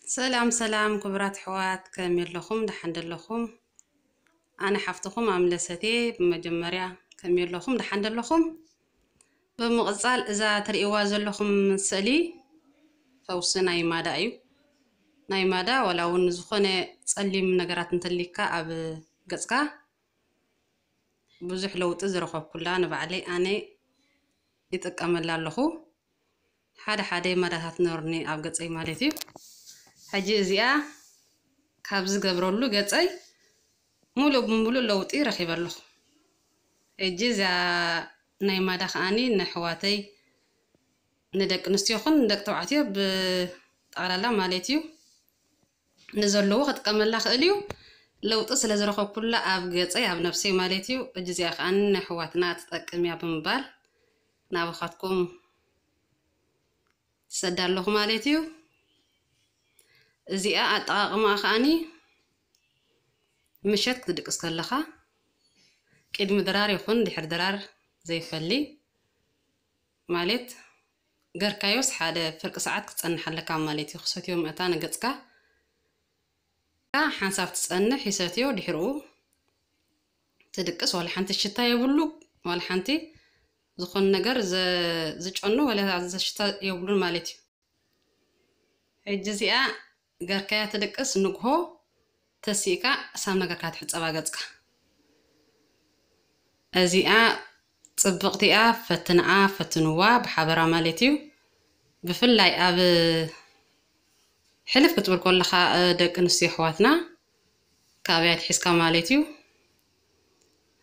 ሰላም ሰላም ክቡራት ኣሕዋት፣ ከመይ ኣለኹም? ደሓን ዶ ኣለኹም? ኣነ ሓፍትኹም ኣምለሰት እየ። ብመጀመርያ ከመይ ኣለኹም? ደሓን ዶ ኣለኹም? ብምቕጻል እዛ ትርእይዋ ዘለኹም ስእሊ ፈውሲ ናይ ማዳ እዩ። ናይ ማዳ ዋላ እውን ዝኾነ ጸሊም ነገራት እንተሊካ ኣብ ገጽካ ብዙሕ ለውጢ ዝረኸብኩላ ንባዕለይ ኣነ ይጥቀመላ ኣለኹ። ሓደ ሓደ ማዳታት ነርኒ ኣብ ገጸይ ማለት እዩ። ሕጂ እዚኣ ካብ ዝገብረሉ ገጸይ ሙሉእ ብሙሉእ ለውጢ ረኺበ ኣለኹ። ሕጂ እዚኣ ናይ ማዳ ከኣኒ ንኣሕዋተይ ንደቂ ኣንስትዮ ይኹን ንደቂ ተባዕትዮ ብጠቕላላ ማለት እዩ ንዘለዎ ክጥቀመላ ክእል እዩ። ለውጢ ስለ ዝረኸብኩላ ኣብ ገጸይ ኣብ ነብሰይ ማለት እዩ። ሕጂ እዚኣ ከኣኒ ንኣሕዋትና ትጠቅም እያ ብምባል ናባኻትኩም ትሰዳ ኣለኹ ማለት እዩ። እዚኣ ኣጠቓቕማኣ ከኣኒ ምሸት ክትድቅስ ከለኻ ቅድሚ ድራር ይኹን ድሕሪ ድራር ዘይፈሊ ማለት ገርካዮስ ሓደ ፍርቂ ሰዓት ክትጸንሕ ኣለካ ማለት እዩ። ክሰትዮ ምእታ ንገጽካ ሓንሳብ ትጸንሕ ይሰትዮ ድሕርኡ ትድቅስ ዋላ ሓንቲ ሽታ የብሉ ዋላ ሓንቲ ዝኾነ ነገር ዝጨኑ ወላ ዘሽታ የብሉን ማለት እዩ። ሕጂ እዚኣ ገርካያ ትድቅስ ንግሆ ተሲእካ ሳምና ገርካ ትሕጸባ ገጽካ። እዚኣ ጽብቕቲ እያ፣ ፈትንኣ ፈትንዋ ብሓበራ ማለት እዩ። ብፍላይ ኣብ ሕልፍ ክትብል ከለኻ ደቂ ኣንስትዮ ኣሕዋትና ካበይ ኣትሒዝካ ማለት እዩ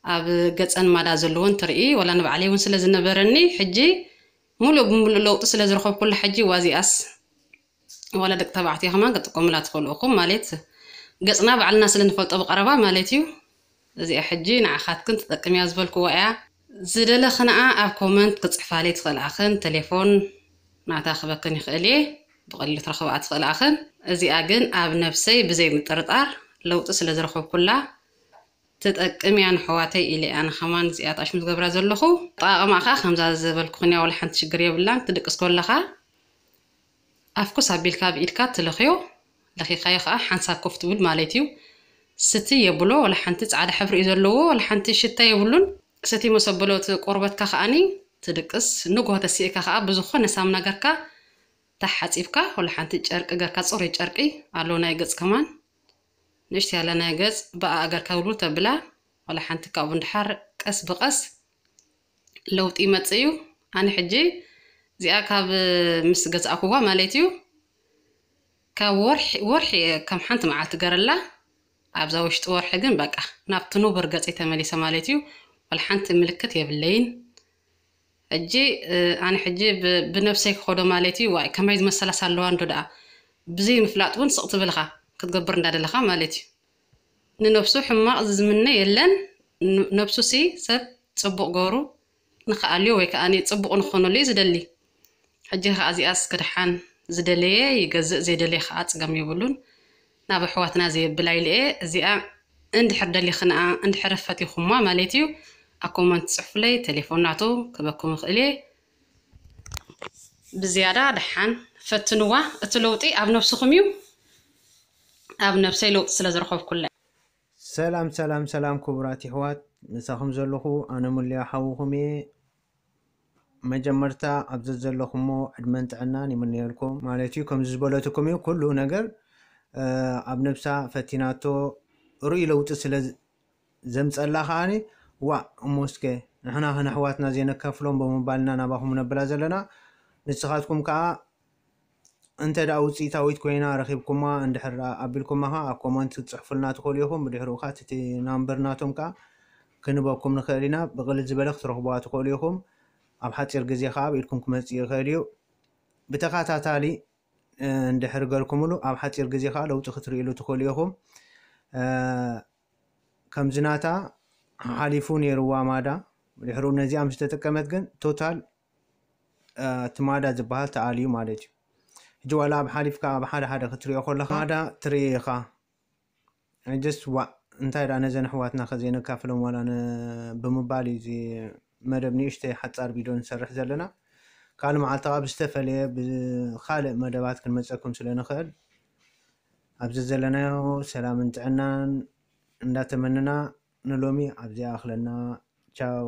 ኣብ ገጸን ማዳ ዘለዎን ትርኢ። ዋላ ንባዕለይ እውን ስለ ዝነበረኒ ሕጂ ሙሉእ ብሙሉእ ለውጢ ስለ ዝረኸብኩላ ሕጂ ዋዚኣስ ዋላ ደቂ ተባዕትዮ ከማን ክትጥቀሙላ ትኽእሉ ኢኹም ማለት ገጽና ባዕልና ስለ ንፈልጦ ብቐረባ ማለት እዩ። እዚኣ ሕጂ ንዓኻትክን ትጠቅም እያ ዝበልክዋ እያ። ዝደለኽንኣ ኣብ ኮመንት ክጽሕፋለይ ትኽእልኣኽን ቴሌፎን ናታ ክበክን ይኽእል እየ ብቐሊሉ ትረኽብኣ ትኽእልኣኽን። እዚኣ ግን ኣብ ነብሰይ ብዘይ ምጥርጣር ለውጢ ስለ ዝረኸብኩላ ትጠቅም እያ ንሕዋተይ ኢለ ኣነ ከማን እዚኣ ተኣሽሙ ዝገብራ ዘለኹ። ኣጠቓቕማ ከዓ ከምዛ ዝበልኩኽን እያ፣ ዋላ ሓንቲ ሽግር የብላን። ትድቅስ ከለኻ ኣፍኩስ ኣቢልካ ብኢድካ ትለኽዮ፣ ለኺኻዮ ከዓ ሓንሳብ ኮፍ ትብል ማለት እዩ። ስቲ የብሎ፣ ዋላ ሓንቲ ጻዕዳ ሕብሪ እዩ ዘለዎ፣ ዋላ ሓንቲ ሽታ የብሉን። ስቲ መሰበሎ እቲ ቆርበትካ ከዓኒ ትድቅስ። ንግሆ ተሲእካ ከዓ ብዝኾነ ሳምና ገርካ ተሓጺብካ፣ ዋላ ሓንቲ ጨርቂ ገርካ፣ ጽሩይ ጨርቂ ኣሎ ናይ ገጽ ከማን ንእሽተይ ያለ ናይ ገጽ ብኣ ገርካ ውልውል ተብላ፣ ዋላ ሓንቲ ካብኡ ንድሓር ቀስ ብቐስ ለውጢ ይመጽእ እዩ። ኣነ ሕጂ እዚኣ ካብ ምስ ገዛእኩዋ ማለት እዩ ካብ ወርሒ ወርሒ ከም ሓንቲ መዓልቲ ገረላ ኣብዛ ውሽጢ ወርሒ ግን በቃ ናብቲ ንቡር ገጸይ ተመሊሰ ማለት እዩ። ዋላ ሓንቲ ምልክት የብለይን። ሕጂ ኣነ ሕጂ ብነብሰይ ክኸዶ ማለት እዩ። ዋይ ከመይ ዝመሰላስ ኣለዋ እንዶ ደኣ ብዘይ ምፍላጥ እውን ስቕ ትብልኻ ክትገብር እንዳደለኻ ማለት እዩ። ንነብሱ ሕማቕ ዝምነ የለን። ነብሱ ሲ ሰብ ጽቡቕ ገሩ ንኽኣልዮ ወይ ከዓ ጽቡቕ ንክኾነሉ እዩ ዝደሊ። ሕጂ ከዓ እዚኣስ ክድሓን ዝደለየ ይገዝእ ዘይደለየ ከዓ ጽገም የብሉን። ናብ ኣሕዋትና ዘየብል ኣይልኤ። እዚኣ እንድሕር ደሊኽንኣ እንድሕር ፈቲኹማ ማለት እዩ ኣብ ኮመንት ጽሑፍለይ፣ ቴሌፎን ናቱ ክበኩም ይኽእል እየ። ብዝያዳ ደሓን ፈትንዋ፣ እቲ ለውጢ ኣብ ነብስኹም እዩ። ኣብ ነብሰይ ለውጢ ስለ ዝረኸብኩላ። ሰላም ሰላም ሰላም ክቡራት ይሕዋት፣ ምሳኹም ዘለኹ ኣነ ሙልያ ሓውኹም እየ። መጀመርታ ኣብ ዘዘለኹሞ ዕድመን ጥዕናን ይምነየልኩም ማለት እዩ። ከምዚ ዝበለትኩም እዩ ኩሉ ነገር ኣብ ነብሳ ፈቲናቶ ርኡይ ለውጢ ስለ ዘምፀላ ከዓኒ ዋእ እሞ እስከ ንሕና ከነሕዋትና ዘይነካፍሎም ብምባልና ናባኹም ነብላ ዘለና። ንስኻትኩም ከዓ እንተ ደኣ ውፅኢታዊት ኮይና ረኺብኩማ እንድሕር ኣቢልኩማ ከዓ ኣብ ኮመንት ክትፅሕፉልና ትኽእሉ ኢኹም። ብድሕሪኡ ከዓ እቲ ናምበር ናቶም ከዓ ክንበኩም ንኽእል ኢና። ብቕልል ዝበለ ክትረኽቡዋ ትኽእሉ ኢኹም። ኣብ ሓፂር ግዜ ከዓ ኣብ ኢድኩም ክመፅእ ይኽእል እዩ። ብተኸታታሊ እንድሕር ገርኩምሉ ኣብ ሓፂር ግዜ ከዓ ለውጢ ክትርእሉ ትኽእሉ ኢኹም። ከምዚ ናታ ሓሊፉ ነይርዋ ማዳ ድሕሩ ነዚኣ ምስ ተጠቀመት ግን ቶታል እቲ ማዳ ዝበሃል ተኣልዩ ማለት እዩ። ሕጂ ዋላ ኣብ ሓሊፍካ ኣብ ሓደ ሓደ ክትሪኦ ከለካ ማዳ ትርኢ ኢኻ። ጀስት ዋእ እንታይ ደኣ ነዘን ኣሕዋትና ከዘይነካፍሎም ዋላ ን- ብምባል እዩ እዚ መደብ ንእሽተይ ሓጻር ቪድዮ ንሰርሕ ዘለና። ካልእ መዓልቲ ከዓ ብዝተፈለየ ብካልእ መደባት ክንመፀኩም ስለ ንኽእል ኣብዚ ዘለናዮ ሰላምን ጥዕናን እንዳተመነና ንሎሚ ኣብዚ ኣኽለና። ቻው።